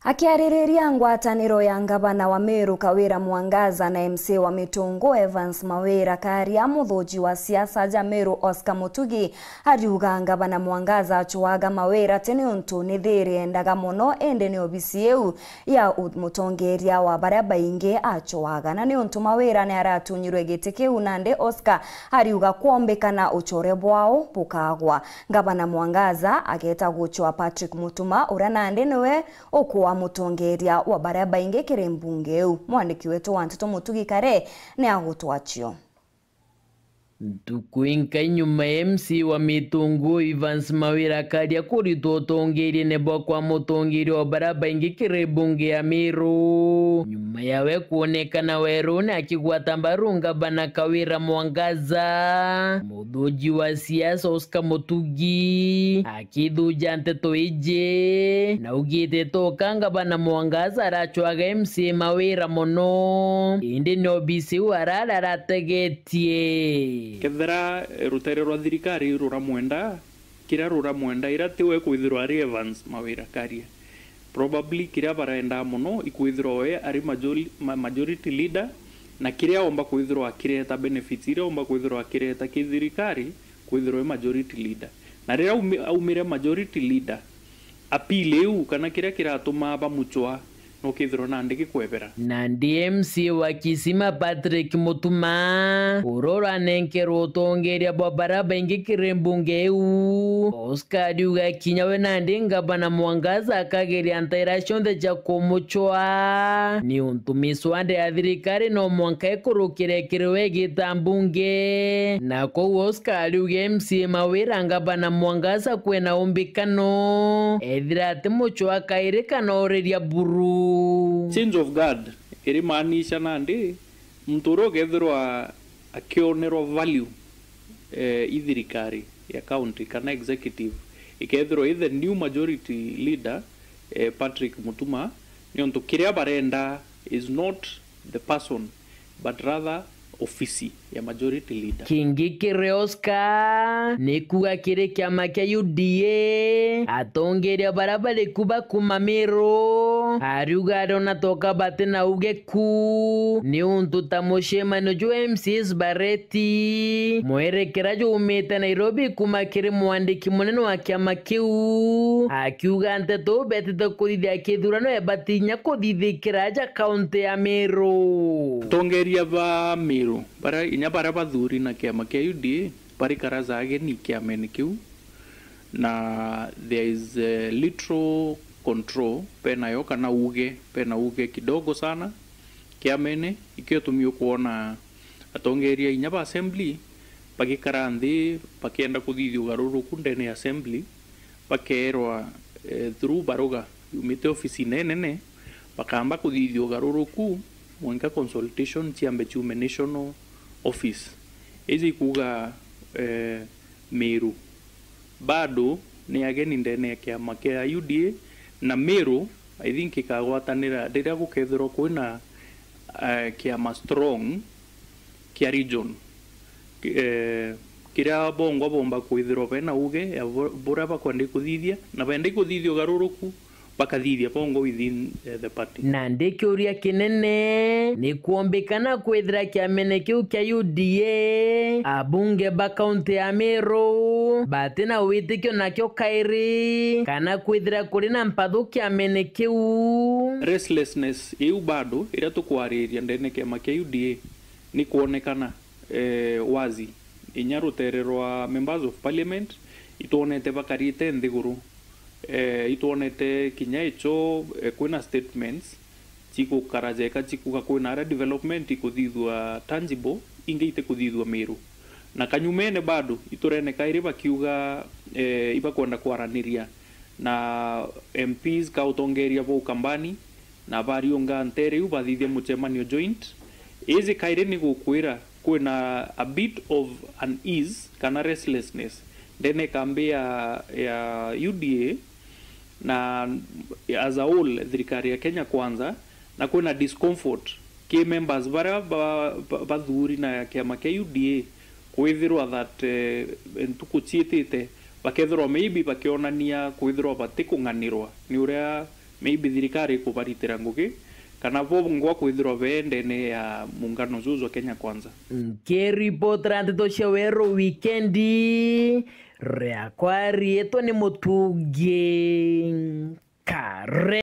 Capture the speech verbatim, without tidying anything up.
Akiaririria ngwataniro ya ngavana wa Meru Kawira Mwangaza na M C A wa Mitungu Evans Mawira Karia, muthuji wa siasa ja Meru Oscar Mutugi ariuga ngavana Mwangaza acwaga Mawira ti niuntu ni thiri endaga mono, indi ni obisi iu ya u-, mutongeria wa baria baingi acwaga, na niuntu Mawira ni aratunyirwe giti kiu, nandi Oscar ariuga kwombikana uchore bwao bukagwa. Ngavana Mwangaza ageta gucwa Patrick Mutuma, uria nandi niwe ukwa mutongeria wa baria baingi kiri mbunge iu. Mwandiki wetu wa nteto Mutugi Kare ni agutwacio. Ntuku inkai nyuma ya M C A wa Mitungu Evans Mawira Karia kuritwa utongeriene bwa kwa mutongeria wa baria baingi kiri mbunge ya Meru, nyuma yawe kwonekana weruni akigwata mbaru ngavana Kawira Mwangaza, muthuji wa siasa Oscar Mutugi akithuja nteto iji, na augite toka ngavana Mwangaza aracwaga M C A Mawira mono, indi ni obisi iu arara arategetie. Kethira, eh, rutere rwa thirikari ruramwenda, kiria ruramwenda, ira tiwe kwithirwa ari Evans Mawira Karia, probably kiria barenda mono ikwithirwa we ari majori-, ma-, majority leader, na kiria omba kwithirwa akireta, benefits iria omba kwithirwa akireta ki thirikari, kwithirwa e majority leader. Na riria aumi-, aumire majority leader, appeal iu kana kiria kiratuma bamucwa, no kethirwa nandi gikwebera. Nandi M C A wa Kisima Patrick Mutuma, uria uranenkerwa utongeria bwa baria baingi kiri mbunge iu, Oscar ariuga kinya we nandi ngavana Mwangaza akageria ntaira cionthe cia kumucwa, niuntu miswanda ya thirikari no mwanka ikurukire kiri we igita mbunge. Na kou Oscar ariuga M C A Mawira ngavana Mwangaza kwina umbikano, ethira ati mucwa kairi kana uriria buru. Change of guard irimaanisha nandi muntu uria ukethirwa akionerwa value, eh, i thirikari ya county kana executive, ikethirwa i the new majority leader, eh, Patrick Mutuma, niuntu kiria barenda is not the person, but rather ofisi ya majority leader. Kingi kiri Oscar ni kuuga kiri kiama kia U D A, atongeria baria bari ku ba kuuma Meru, ariuga ariona toka bati na uge ku, niuntu ta mucemanio jwa M C As bareti mwerekera jumite Nairobi kuuma kiri mwandiki munene wa kiama kiu, akiuga nteto betite kuthithia kithurano ebatinya kuthithikira aja kaunti ya Meru. Atongeria ba Meru, bara, inya baria bathuri na kiama kia U D A, barikara ja ageni kiamene kiu, na there is, eh, little control benayo, kana uge, bena uge kidogo sana kiamene. Ikio itumi ukwona atongeria inya ba assembly bagikara nthi bakienda kuthithia ugaruruku ndene ya assembly, bakeerwa, eh, through baruga yumite ofisine inene, bakamba kuthithia ugaruruku, mwanka consultation ciambe ciume national office. Iji ikuuga, eh, Meru bado ni ageni ndene ya kiama kia U D A, na Meru, I think, ikagwatanira riria gukethirwa kwina, eh, kiama strong kia region, ki-, eh, kiria bongwa bomba kwithirwa bena uge ya bu-, buria bakwenda ikuthithia, na benda ikuthithia ugaruruku, bakathithia bongwa within, eh, the party. Nandi kiuria kinene ni kwombikana kwithira kiamene kiu kia U D A, abunge ba kaunti ya Meru bati na witikio nakio kairi, kana kwithira kuri na mpathu kiamene kiu. Restlessness iu bado iria tukwariria ndene kiama kia U D A ni kwonekana, eh, wazi. Inya rutere rwa members of parliament, itwonete bakarite nthiguru, eh, itwonete kinya icho, eh, kwina statements chikukara jeka chikuga kwina aria development ikuthithua tangible, ingi itikuthithua Meru. Na kanyumene bado iturene kairi bakiuga, eh, ibakwenda kwaraniria na M Ps ka utongeria bwa Ukambani, na bariunga ntere iu bathithia mucemanio joint. Iji kairi ni gukwira kwina a bit of unease kana restlessness ndene kambi ya, ya U D A na as a whole thirikari ya Kenya Kwanza, na kwina discomfort ki members baria ba, ba, bathuri na kiama kia U D A kwithirwa that, eh, ntuku ciitite bakethirwa maybe bakionania kwithirwa batikung'anirwa ni uria maybe thirikari ikubaritira ngugi, kana bo ngwa kwithirwa be ndene ya muungano juu jwa Kenya Kwanza. Nkiripotera nteto cia Weru Wikendi, riakwa riitwa ni Mutungi Kare.